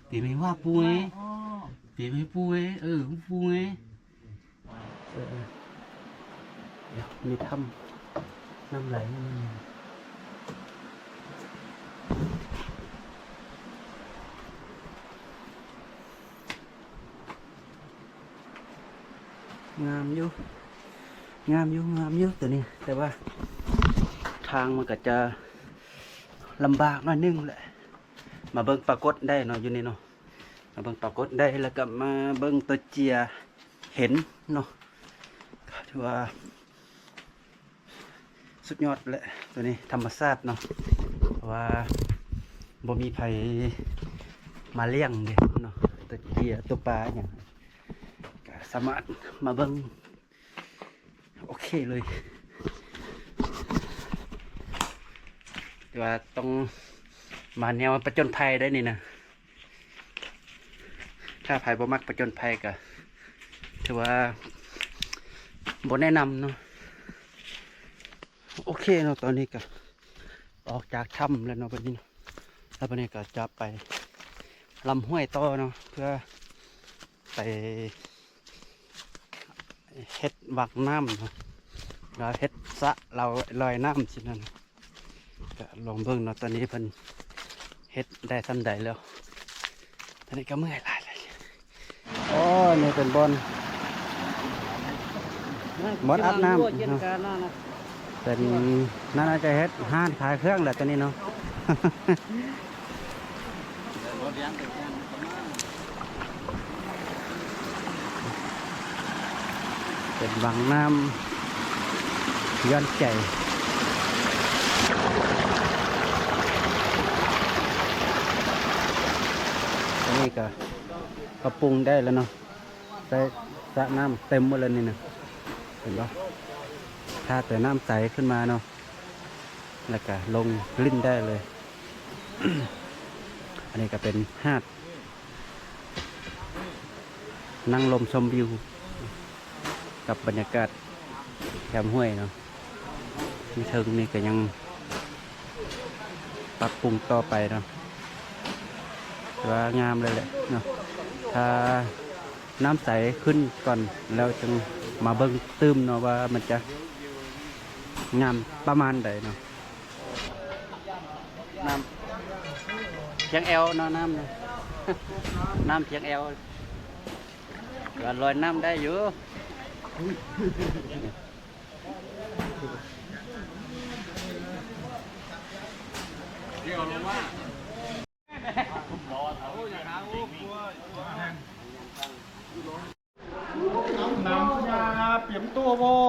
ເປັນໄງວະປູເອີຍ ເປັນໄງປູເອີຍ ເອີ ປູເອີຍ. ເອີ ເອີ ເອີ ມີຖ້ຳ ນ້ຳໄຫຼ ງາມຢູ່ ງາມຢູ່ ງາມຢູ່ໂຕນີ້ ແຕ່ວ່າທາງມັນກະຈະລຳບາກໜ້ອຍໜຶ່ງແຫຼະ. ມາເບິ່ງປາກົດໄດ້ເນາະ ຢູ່ນີ້ເນາະ ມາເບິ່ງປາກົດໄດ້ ແລ້ວກະມາເບິ່ງໂຕເຈຍເຫັນເນາະ ຖືວ່າສຸດຍອດແຫຼະ ໂຕນີ້ທຳມະຊາດເນາະ ເພາະວ່າບໍ່ມີໃຜມາລ້ຽງເດ້ເນາະ ໂຕເຈຍ ໂຕປາຫຍັງ ກະສາມາດມາເບິ່ງ ໂອເຄເລີຍ ແຕ່ວ່າຕ້ອງມາແນວປະຈົນໄພໄດ໋ນີ້ນະ ຖ້າໃຜບໍ່ມັກປະຈົນໄພກະຖືວ່າບໍ່ແນະນຳເນາະ. ໂອເຄເນາະ ຕອນນີ້ກະອອກຈາກຖ້ຳແລ້ວເນາະ ບັດນີ້ເນາະ ແລ້ວບັດນີ້ກະຈະໄປລຳຫ້ວຍຕໍ່ເນາະ ເພື່ອໄປ ເຮັດວັງນ້ຳເນາະ ລະເຮັດສະລອຍນ້ຳຊີ້ນະ ກະລອງເບິ່ງເນາະ ຕອນນີ້ເພິ່ນເຮັດໄດ້ສ່ຳໃດແລ້ວ ຕອນນີ້ກະເມື່ອຍຫຼາຍໆ. ໂອ້ຍ ນີ້ເປັນບ່ອນ ບ່ອນອາບນ້ຳເນາະ. ເປັນ ນັ້ນອາດຈະເຮັດຮ້ານຂາຍເຄື່ອງແຫຼະໂຕນີ້ເນາະ. ເປັນວັງນ້ຳຍ້ອນໃຈ. ອັນນີ້ກະ ກະປຸງໄດ້ແລ້ວເນາະ. ໃສ່ສະນ້ຳເຕັມໝົດແລ້ວນີ້ນະ ເຫັນບໍ່? ຖ້າແຕ່ນ້ຳໃສຂຶ້ນມາເນາະ ແລ້ວກະລົງຫຼິ້ນໄດ້ເລີຍ. ອັນນີ້ກະເປັນຫາດ ນັ່ງລົມຊົມວິວກັບບັນຍາກາດ ແຄມຫ້ວຍເນາະ ຢູ່ເທິງນີ້ກໍຍັງປັບປຸງຕໍ່ໄປເນາະ ຖືວ່າງາມເລີຍແຫຼະເນາະ. ຖ້ານ້ຳໃສຂຶ້ນກ່ອນ ແລ້ວຈຶ່ງມາເບິ່ງຕື່ມເນາະ ວ່າມັນຈະງາມປະມານໃດເນາະ. ນ້ຳພຽງແອວເນາະ ນ້ຳນະ ນ້ຳພຽງແອວ ກໍລອຍນ້ຳໄດ້ຢູ່. ນ້ຳຢາປຽມຕົວບໍ່?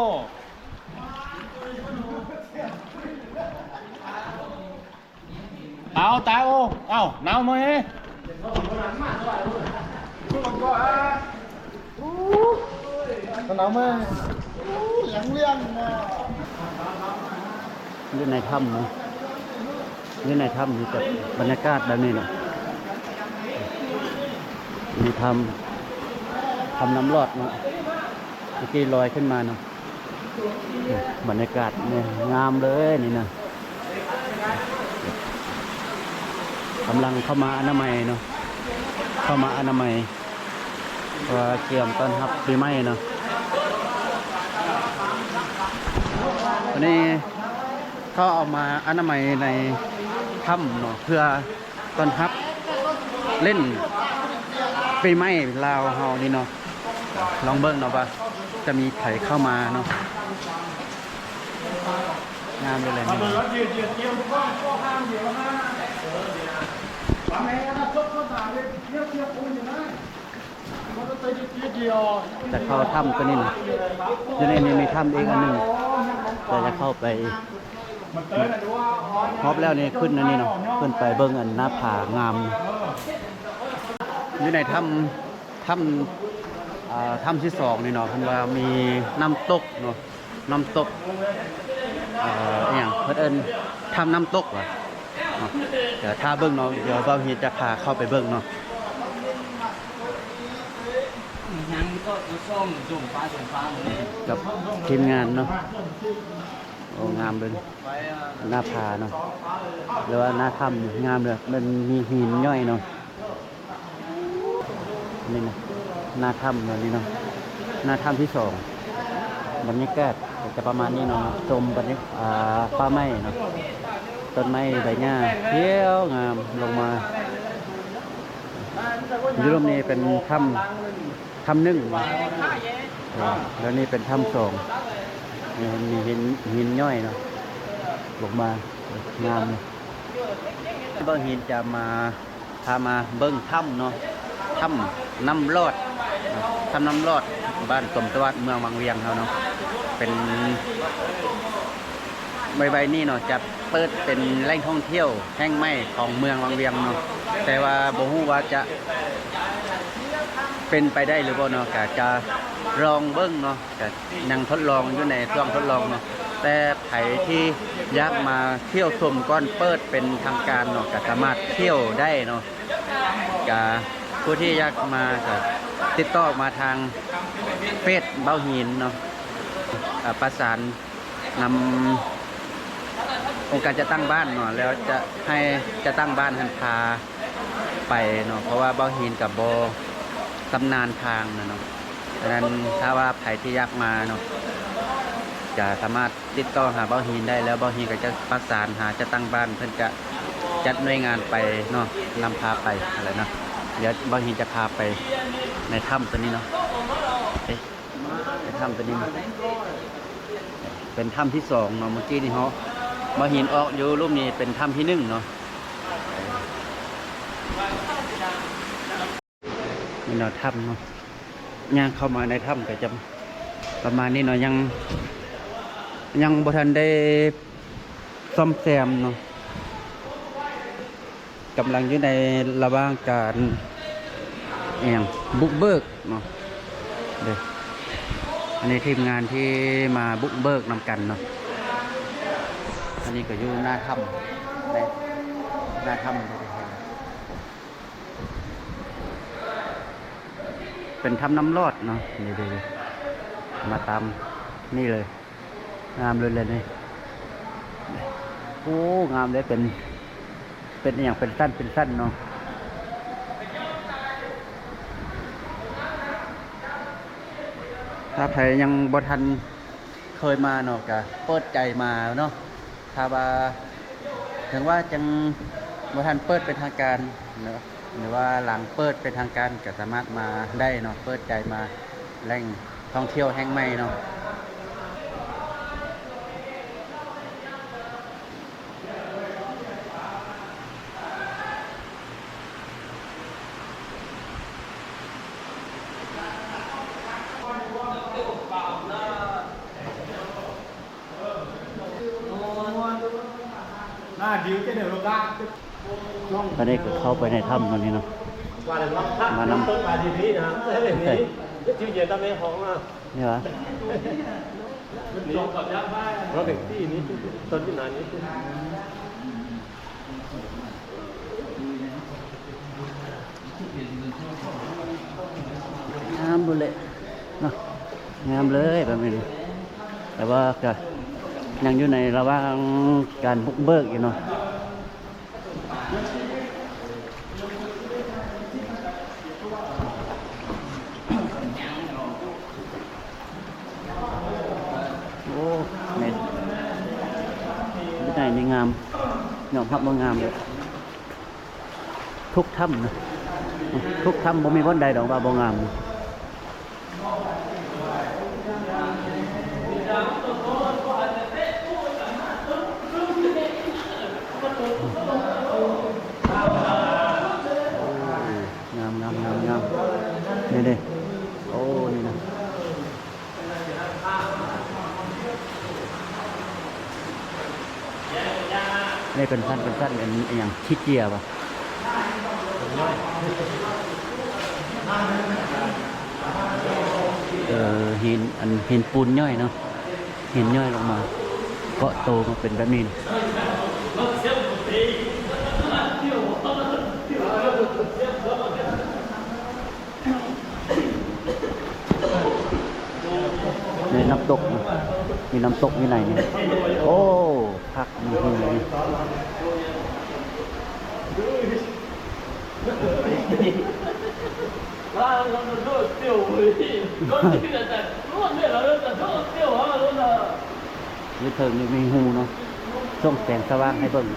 ເອົາຕາຍໂອ ເອົາໜາວເມີຍ ໜາວເມີຍ ຫຼຽງລຽງ ຢູ່ໃນຖ້ຳເນາະ ຢູ່ໃນຖ້ຳມີແຕ່ບັນຍາກາດແບບນີ້ເນາະ. ມີຖ້ຳ ຖ້ຳນ້ຳລອດເນາະ ເມື່ອກີ້ລອຍຂຶ້ນມາເນາະ. ບັນຍາກາດນີ້ງາມເລີຍນີ້ນະ ກຳລັງເຂົ້າມາອະນາໄມເນາະ ເຂົ້າມາອະນາໄມ ເພື່ອກຽມຕ້ອນຮັບປີໃໝ່ເນາະ. ຕອນນີ້ເຂົາເອົາມາອະນາໄມໃນຖ້ຳເນາະ ເພື່ອ ຕ້ອນຮັບຫຼິ້ນປີໃໝ່ລາວເຮົານີ້ເນາະ. ລອງເບິ່ງເນາະວ່າຈະມີໃຜເຂົ້າມາເນາະ. ງາມເລີຍແຫຼະນີ້. ຈະເຂົ້າຖ້ຳຕົວນີ້ນະ ຢູ່ໃນນີ້ມີຖ້ຳອີກອັນໜຶ່ງ ແຕ່ຈະເຂົ້າໄປ ຮອບແລ້ວນີ້ຂຶ້ນອັນນີ້ເນາະ ຂຶ້ນໄປເບິ່ງອັນໜ້າຜາງາມ. ຢູ່ໃນຖ້ຳ ຖ້ຳ ອ່າ ຖ້ຳທີສອງນີ້ເນາະ ເພິ່ນວ່າມີນ້ຳຕົກເນາະ ນ້ຳຕົກ ເອີ ອີຫຍັງເພິ່ນເອີ້ນ ຖ້ຳນ້ຳຕົກຫວາເນາະ. ດຽວຖ້າເບິ່ງເນາະ ດຽວບ່າວຮີດຈະພາເຂົ້າໄປເບິ່ງເນາະ ກັບທີມງານເນາະ. ໂອ້ ງາມເລີຍ ໜ້າຜາເນາະ ຫຼືວ່າໜ້າຖ້ຳນີ້ງາມເລີຍ ມັນມີຫີນຍ້ອຍເນາະ. ນີ້ນະ ໜ້າຖ້ຳເນາະ ນີ້ເນາະ ໜ້າຖ້ຳທີສອງ ບັນຍາກາດກໍຈະປະມານນີ້ເນາະ. ຊົມບັນຍາ ອ່າ ປ່າໄມ້ເນາະ ຕົ້ນໄມ້ໃບຫຍ້າຂຽວງາມ. ລົງມາຢູ່ລຸ່ມນີ້ເປັນຖ້ຳ ຖ້ຳໜຶ່ງ ແລ້ວນີ້ເປັນຖ້ຳສອງ ມີຫີນ ຫີນຍ້ອຍເນາະ ລົງມາງາມ. ບ່າວຮີດຈະມາ ພາມາເບິ່ງຖ້ຳເນາະ ຖ້ຳນ້ຳລອດເນາະ ຖ້ຳນ້ຳລອດ ບ້ານຕົມຕະວັດ ເມືອງວັງວຽງເຮົາເນາະ. ເປັນ ໄວໆນີ້ເນາະ ຈະເປີດເປັນແຫຼ່ງທ່ອງທ່ຽວແຫ່ງໃໝ່ຂອງເມືອງວັງວຽງເນາະ ແຕ່ວ່າບໍ່ຮູ້ວ່າຈະເປັນໄປໄດ້ຫຼືບໍ່ເນາະ ກະຈະລອງເບິ່ງເນາະ ກະຍັງທົດລອງ ຢູ່ໃນຊ່ວງທົດລອງເນາະ. ແຕ່ໃຜທີ່ຢາກມາທ່ຽວຊົມກ່ອນເປີດເປັນທາງການເນາະ ກະສາມາດທ່ຽວໄດ້ເນາະ. ກະຜູ້ທີ່ຢາກມາກະຕິດຕໍ່ມາທາງເຟສບ່າວຮີດເນາະ ກະປະສານນຳອົງການຈັດຕັ້ງບ້ານເນາະ ແລ້ວຈະໃຫ້ຈັດຕັ້ງບ້ານຫັ້ນພາໄປເນາະ ເພາະວ່າບ່າວຮີດກະບໍ່ຊຳນານທາງນະເນາະ. ສະນັ້ນ ຖ້າວ່າໃຜທີ່ຢາກມາເນາະ ກະສາມາດຕິດຕໍ່ຫາບ່າວຮີດໄດ້ ແລ້ວບ່າວຮີດກໍຈະປະສານຫາຈັດຕັ້ງບ້ານ ເພິ່ນຈະຈັດໜ່ວຍງານໄປເນາະ ນຳພາໄປຫັ້ນແຫຼະເນາະ. ດຽວບ່າວຮີດຈະພາໄປໃນຖ້ຳຕົວນີ້ເນາະ ເອີ ໃນຖ້ຳຕົວນີ້ເນາະ ເປັນຖ້ຳທີສອງເນາະ. ເມື່ອກີ້ນີ້ເຮົາ ບ່າວຮີດອອກຢູ່ລຸ່ມນີ້ເປັນຖ້ຳທີໜຶ່ງເນາະ. ນີ້ເນາະ ຖ້ຳເນາະ ຍ່າງເຂົ້າມາໃນຖ້ຳກໍຈະປະມານນີ້ເນາະ ຍັງ ຍັງບໍ່ທັນໄດ້ສ້ອມແຊມເນາະ ກຳລັງຢູ່ໃນລະຫວ່າງການ ອີຫຍັງ ບຸກເບີກເນາະ. ເດີ ອັນນີ້ທີມງານທີ່ມາບຸກເບີກນຳກັນເນາະ. ອັນນີ້ກໍຢູ່ໜ້າຖ້ຳ ໜ້າຖ້ຳ ເປັນຖ້ຳນ້ຳລອດເນາະ. ນີ້ເດີ ມາຕາມນີ້ເລີຍ ງາມເລີຍແຫຼະນີ້. ໂອ້ ງາມເລີຍ ເປັນ ເປັນອີ່ຫຍັງ ເປັນຊັ້ນເປັນຊັ້ນເນາະ. ຖ້າໃຜຍັງບໍ່ທັນເຄີຍມາເນາະ ກະເປີດໃຈມາເນາະ. ຖ້າວ່າ ເຖິງວ່າຍັງບໍ່ທັນເປີດເປັນທາງການເນາະ ຫຼືວ່າຫຼັງເປີດເປັນທາງການ ກະສາມາດມາໄດ້ເນາະ, ເປີດໃຈມາແຫຼ່ງທ່ອງທ່ຽວແຫ່ງໃໝ່ເນາະ. ຕອນນີ້ກໍເຂົ້າໄປໃນຖ້ຳແລ້ວນີ້ເນາະ ມານຳ ນີ້ຫວາ? ງາມພຸ້ນແຫຼະເນາະ ງາມເລີຍແບບນີ້. ແຕ່ວ່າກະຍັງຢູ່ໃນລະຫວ່າງການບຸກເບີກຢູ່ເນາະ. ໂອ້ ແມ່ນ ວິໄນນີ້ງາມ ຍອມຮັບວ່າງາມເລີຍ. ທຸກຖ້ຳນະ ທຸກຖ້ຳ ບໍ່ມີບ່ອນໃດດອກວ່າບໍ່ງາມ. ງາມໆໆໆ ນີ້ເດ້ ໂອ້ ນີ້ນະ ນີ້ເປັນຊັ້ນ ເປັນຊັ້ນ ອັນ ອີ່ຫຍັງ ຂີ້ເຈຍບໍ່? ເອີ ຫີນ ອັນ ຫີນປູນຍ່ອຍເນາະ ຫີນຍ່ອຍລົງມາ ເກາະໂຕມາເປັນແບບນີ້. ໃນນ້ຳຕົກ ມີນ້ຳຕົກຢູ່ໃນນີ້ ໂອ້ ຄັກ ມີ ຢູ່ເທິງນີ້ມີຮູເນາະ ສົ່ງແສງສະຫວ່າງໃຫ້ເບິ່ງ.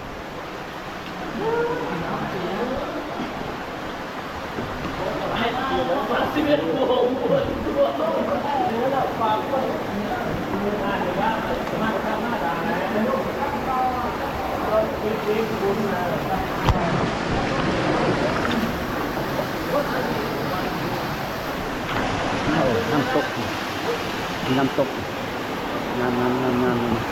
ໂອ້ ນ້ຳຕົກ ມີນ້ຳຕົກ ງາມໆໆ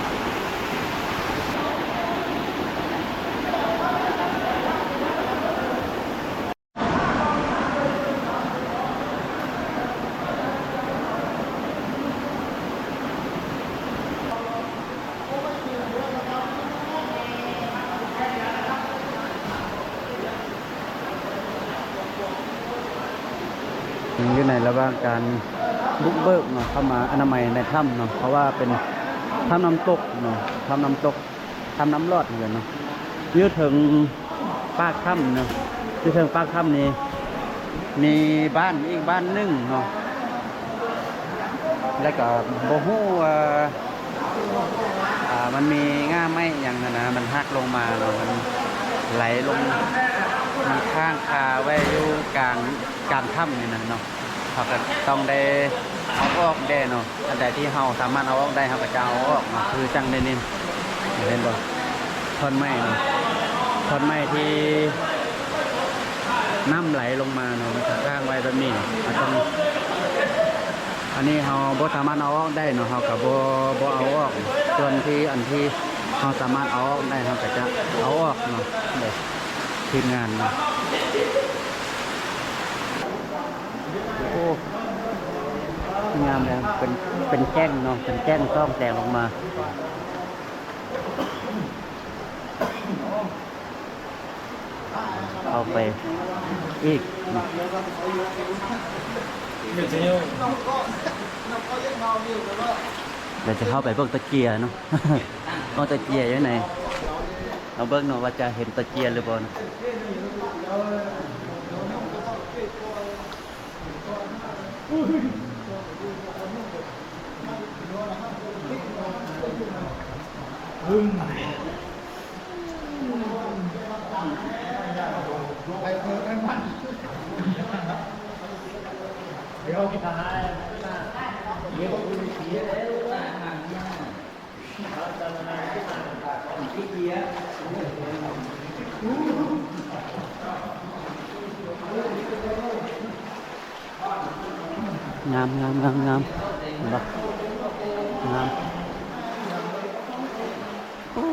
ໆ. ຍັງຢູ່ໃນລະຫວ່າງການບຸກເບີກເນາະ ເຂົ້າມາອະນາໄມໃນຖ້ຳເນາະ ເພາະວ່າເປັນຖ້ຳນ້ຳຕົກເນາະ ຖ້ຳນ້ຳຕົກ ຖ້ຳນ້ຳລອດເນາະ ຢູ່ເທິງປາກຖ້ຳເນາະ ຢູ່ເທິງປາກຖ້ຳນີ້ ມີບ້ານອີກບ້ານໜຶ່ງເນາະ ແລ້ວກໍບໍ່ຮູ້ວ່າ ອ່າ ມັນມີງ່າໄມ້ອີ່ຫຍັງຫັ້ນນະ ມັນຫັກລົງມາເນາະ ມັນໄຫຼລົງ ມັນຄ້າງຄາໄວ້ຢູ່ກາງ ກາງຖ້ຳນີ້ນະເນາະ ເຮົາກໍຕ້ອງໄດ້ເອົາອອກແດ່ເນາະ ອັນໃດທີ່ເຮົາສາມາດເອົາອອກໄດ້ ເຮົາກໍຈະເອົາອອກເນາະ ຄືຈັ່ງໃນນີ້ ເຫັນບໍ່ ທ່ອນໄມ້ເນາະ ທ່ອນໄມ້ທີ່ ນ້ຳໄຫຼລົງມາເນາະ ມັນກະຄ້າງໄວ້ແບບນີ້ເນາະ ເຮົາຕ້ອງ ອັນນີ້ເຮົາບໍ່ສາມາດເອົາອອກໄດ້ເນາະ ເຮົາກະບໍ່ ບໍ່ເອົາອອກ ສ່ວນທີ່ ອັນທີ່ເຮົາສາມາດເອົາອອກໄດ້ ເຮົາກະຈະເອົາອອກເນາະ ເດ້ ທີມງານເນາະ. ໂອ້ ງາມແລ້ວ ເປັນ ເປັນແຈ້ງເນາະ ເປັນແຈ້ງສ່ອງແສງອອກມາ. ເຂົ້າໄປອີກເນາະ. ດຽວຈະເຂົ້າໄປເບິ່ງຕະເກຍເນາະ ເບິ່ງຕະເກຍຢູ່ໃນ ເຮົາເບິ່ງເນາະວ່າຈະເຫັນຕະເກຍຫຼືບໍ່ເນາະ. ງາມ ງາມ ງາມ ງາມ ເຫັນບໍ່? ງາມ ໂອ້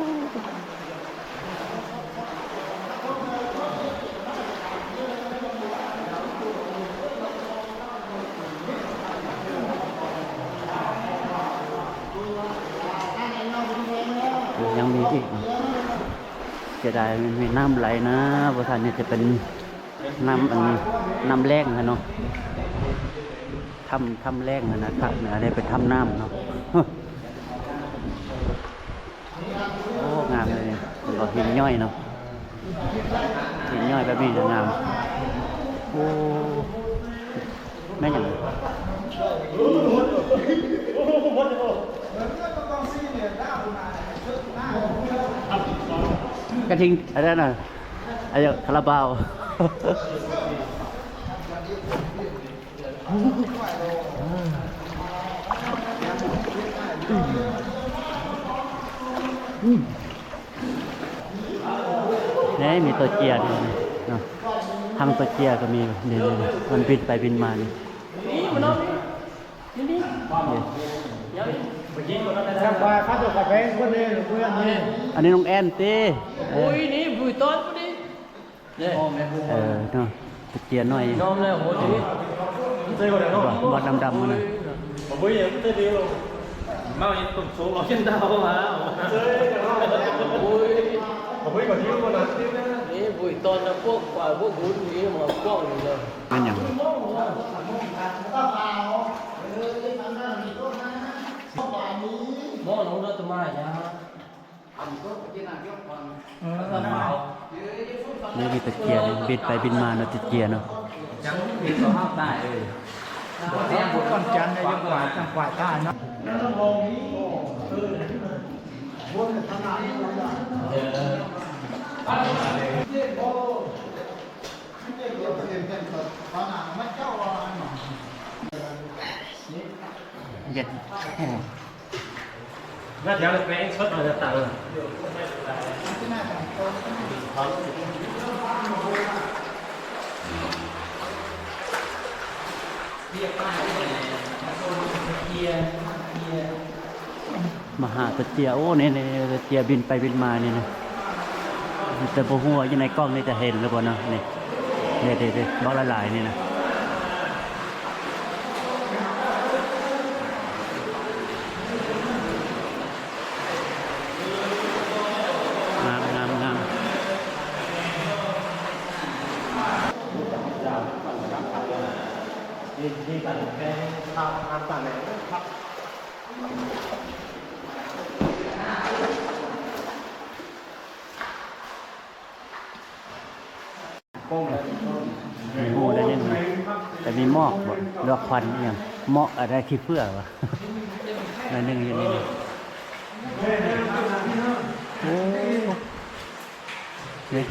ຍັງມີອີກ ເສຍດາຍມັນມີນ້ຳໄຫຼນະ ບໍ່ທັນນີ້ຈະເປັນ ນ້ຳ ອັນ ນ້ຳແລ້ງຫັ້ນເນາະ ຖ້ຳ ຖ້ຳແລ້ງຫັ້ນນະ ຄັກນະ ໄດ້ໄປຖ້ຳນ້ຳເນາະ. ໂອ້ ງາມເລີຍ ເຫັນບໍ່? ຫີນຍ້ອຍເນາະ ຫີນຍ້ອຍແບບນີ້ງາມ. ໂອ້ ແມ່ນຫຍັງ? ກະທິງ ອັນນັ້ນນະ ອາຍຸຄາລາບາວ. ນີ້ມີໂຕເຈຍນີ້ເນາະ ທັງໂຕເຈຍກໍມີ ນີ້ໆ ມັນບິນໄປບິນມານີ້. ອັນນີ້ນ້ອງແອນຕິ? ໂອ້ຍ ນີ້ບຸຍຕອນພຸ້ນນີ້ ເອີເນາະ ຕະເກຍນ້ອຍ ນ້ອງແລ້ວ ໂອ້ຍ ບໍ່ ບໍ່ ດຳໆ ຫັ້ນນະ ບໍ່ເຄີຍເຫັນເທື່ອດຽວ ມາເຫັນຕົ້ນໂສງເອົາເຊັ່ນດາວຫາ ໂອ້ຍ ບໍ່ເຄີຍເຫັນນະ ນີ້ບຸຍຕອນນະ ພວກກວ່າ ພວກບຸນນີ້ມາປ້ອງຢູ່ເລີຍ ແມ່ນຫຍັງ? ໝໍ້ລອງເດີ ຕະມາຍາ ນີ້ມີຕະເກຍ ບິນໄປບິນມາເນາະ ຕະເກຍເນາະ ກ່ອນຈັນໄດ້ຍັງກວາດ ຈັ່ງກວາດຕາເນາະ. ເຢັນ ມະຫາຕະເຈຍ ໂອ້ ນີ້ໆ ຕະເຈຍບິນໄປບິນມານີ້ນະ ແຕ່ບໍ່ຮູ້ວ່າຢູ່ໃນກ້ອງນີ້ຈະເຫັນຫຼືບໍ່ເນາະ ນີ້ ນີ້ໆ ບັກຫຼາຍໆ ນີ້ນະ. ງາມ ງາມ ງາມ. ມີໝູ່ໜ້ອຍໜຶ່ງ ແຕ່ມີໝອກບໍ່ ຫຼືວ່າຄວັນອີ່ຫຍັງ ໝອກອາດຈະຂີ້ເຝື້ອຫວາ ໜ້ອຍໜຶ່ງຢູ່ນີ້ ໂອ້ ນີ້.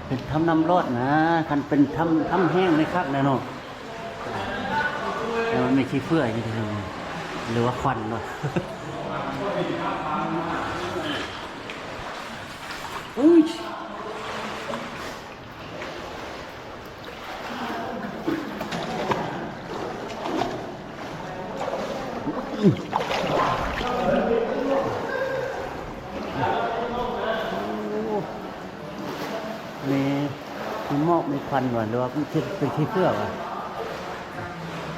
ເປັນຖ້ຳນ້ຳລອດນະ ຄັນເປັນຖ້ຳ ຖ້ຳແຫ້ງນີ້ຄັກແນ່ເນາະ ແຕ່ມັນມີຂີ້ເຝື້ອຢູ່ ຫຼືວ່າຄວັນເນາະ ອຸ້ຍ. ໂອ້ ມີໝອກມີຄວັນບໍ່ ຫຼືວ່າເປັນຂີ້ເຝື້ອວະ?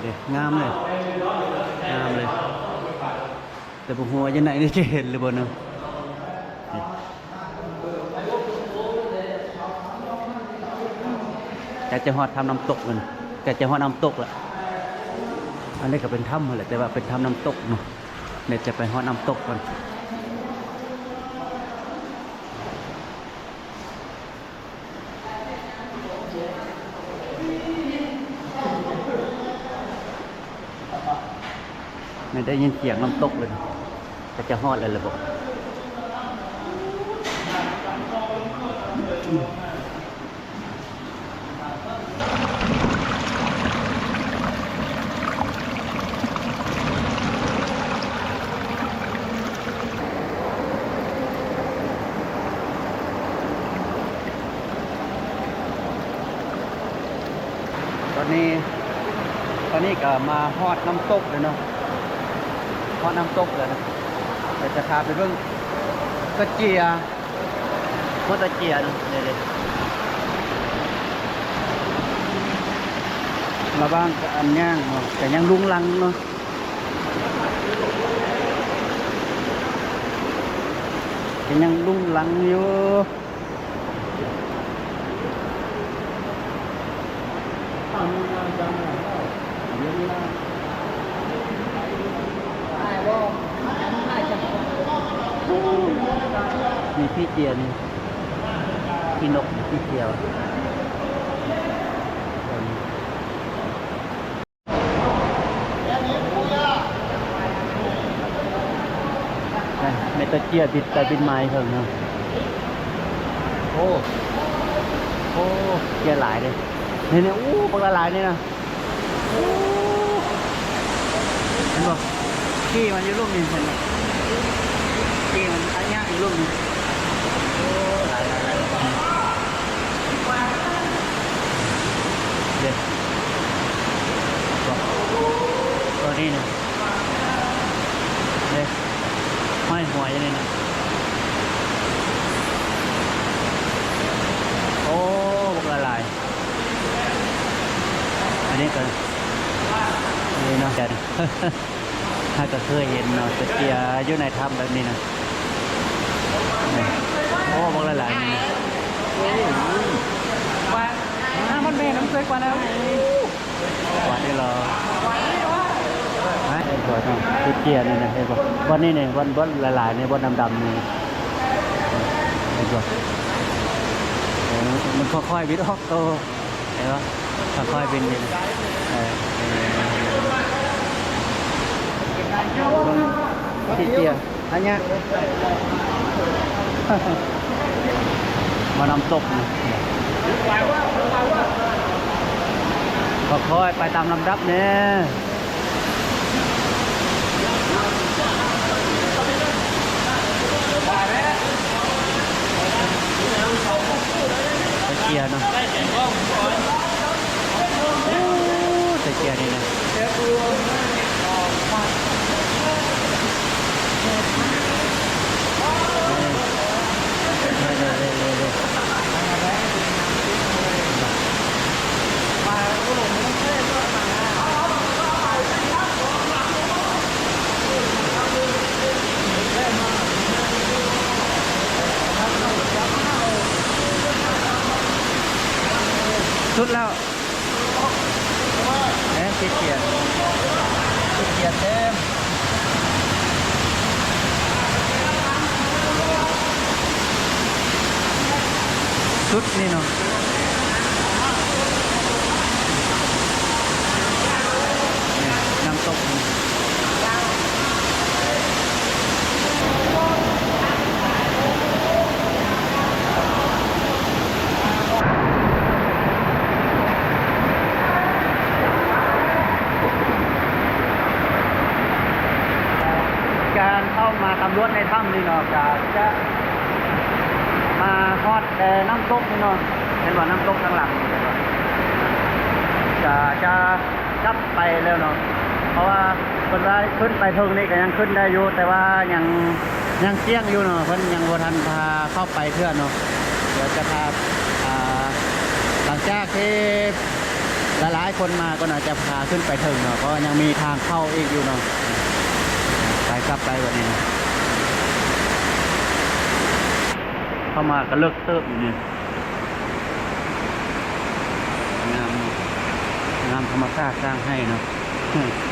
ເດ້ ງາມເລີຍ ງາມເລີຍ ແຕ່ບໍ່ຮູ້ວ່າຢູ່ໃນນີ້ຈະເຫັນຫຼືບໍ່ເນາະ. ໃກ້ຈະຮອດຖ້ຳນ້ຳຕົກແລ້ວ ໃກ້ຈະຮອດນ້ຳຕົກແລ້ວ. ອັນນີ້ກໍເປັນຖ້ຳຫັ້ນແຫຼະ ແຕ່ວ່າເປັນຖ້ຳນ້ຳຕົກເນາະ. ດຽວຈະໄປຮອດນ້ຳຕົກກ່ອນ. ແມ່ນໄດ້ຍິນສຽງນ້ຳຕົກເລີຍ ກໍຈະຮອດແລ້ວແຫຼະບໍ? ຕອນນີ້ ຕອນນີ້ກໍມາຮອດນ້ຳຕົກແລ້ວເນາະ ຮອດນ້ຳຕົກແລ້ວນະ. ດຽວຈະພາໄປເບິ່ງກະເຈຍ ຫົວຕະເຈຍເນາະ. ເດ້ໆ ລະຫວ່າງອັນຍ່າງເນາະ ກໍຍັງລຸງລັງເນາະ ກໍຍັງລຸງລັງຢູ່. ມີຂີ້ເຈຍນີ້ ຂີ້ນົກ ຂີ້ເຈຍ. ແມ່ນຕະເຈຍບິນໄປບິນມາຢູ່ເທິງເນາະ. ໂອ້ ໂອ້ ເຈຍຫຼາຍເດ້ ນີ້ໆ. ໂອ້ ບັກຫຼາຍໆ ນີ້ນະ. ໂອ້ ເຫັນບໍ່? ຂີ້ມັນຢູ່ລຸ່ມນີ້ ເຫັນບໍ່? ຂີ້ມັນອັດຍາກຢູ່ລຸ່ມນີ້. ໂອ້ ຫຼາຍໆໆ ເດ້ ເຫັນບໍ່? ຕົວນີ້ນະ ເດ້ ຫ້ອຍຫົວຢູ່ນີ້ນະ. ໂອ້ ບັກຫຼາຍໆ. ອັນນີ້ກໍ ນີ້ເນາະ ເຮົາກໍເຄີຍເຫັນເນາະ ຕະເກຍຢູ່ໃນຖ້ຳແບບນີ້ນະ. ໂອ້ ບັກຫຼາຍໆ ນີ້ນະ. ກວາດ ນ້ຳມັນແມ່ນຳເຄີຍກວາດນະ. ກວາດນີ້ເຫຼືອ ເຫັນບໍ່ເນາະ ຕະເກຍນີ້ນະ ເຫັນບໍ່? ບ່ອນນີ້ນີ້ ບ່ອນ ບ່ອນຫຼາຍໆ ນີ້ ບ່ອນດຳໆ ນີ້ ເຫັນບໍ່? ເອີ ມັນຄ່ອຍໆ ບິດອອກໂຕ. ເຫັນບໍ່? ຄ່ອຍໆ ບິນຢູ່ນະ. ເອີ ເອີ ເບິ່ງ ຂີ້ເຈຍ ອັນເນີ້ຍ ມານ້ຳຕົກນະ. ຄ່ອຍໆ ໄປຕາມລຳດັບແດ່. ຕະເກຍເນາະ ໂອ້ ຕະເກຍນີ້ນະ. ສຸດແລ້ວ. ແມ່ນ ຂີ້ເຈຍ ຂີ້ເຈຍເຕັມ ສຸດນີ້ເນາະ. ນີ້ ນ້ຳຕົກນີ້. ການເຂົ້າມາສຳຫຼວດໃນຖ້ຳນີ້ເນາະ ກະຈະມາຮອດແຕ່ນ້ຳຕົກນີ້ເນາະ. ເຫັນບໍ່ ນ້ຳຕົກທາງຫຼັງນີ້ ກະຈະ ກັບໄປແລ້ວເນາະ ເພາະວ່າເພິ່ນວ່າຂຶ້ນໄປເທິງນີ້ກໍຍັງຂຶ້ນໄດ້ຢູ່ ແຕ່ວ່າຍັງ ຍັງກ້ຽງຢູ່ເນາະ ເພິ່ນຍັງບໍ່ທັນພາເຂົ້າໄປເທື່ອເນາະ. ດຽວຈະພາ ອ່າ ຈາກທີ່ຫຼາຍໆຄົນມາກໍໜ້າຈະພາຂຶ້ນໄປເທິງເນາະ ເພາະວ່າຍັງມີທາງເຂົ້າອີກຢູ່ເນາະ. ໄປ ກັບໄປບັດນີ້ ເຂົ້າມາກໍເລິກເຕີບຢູ່ນີ້. ງາມ ງາມທຳມະຊາດສ້າງໃຫ້ເນາະ.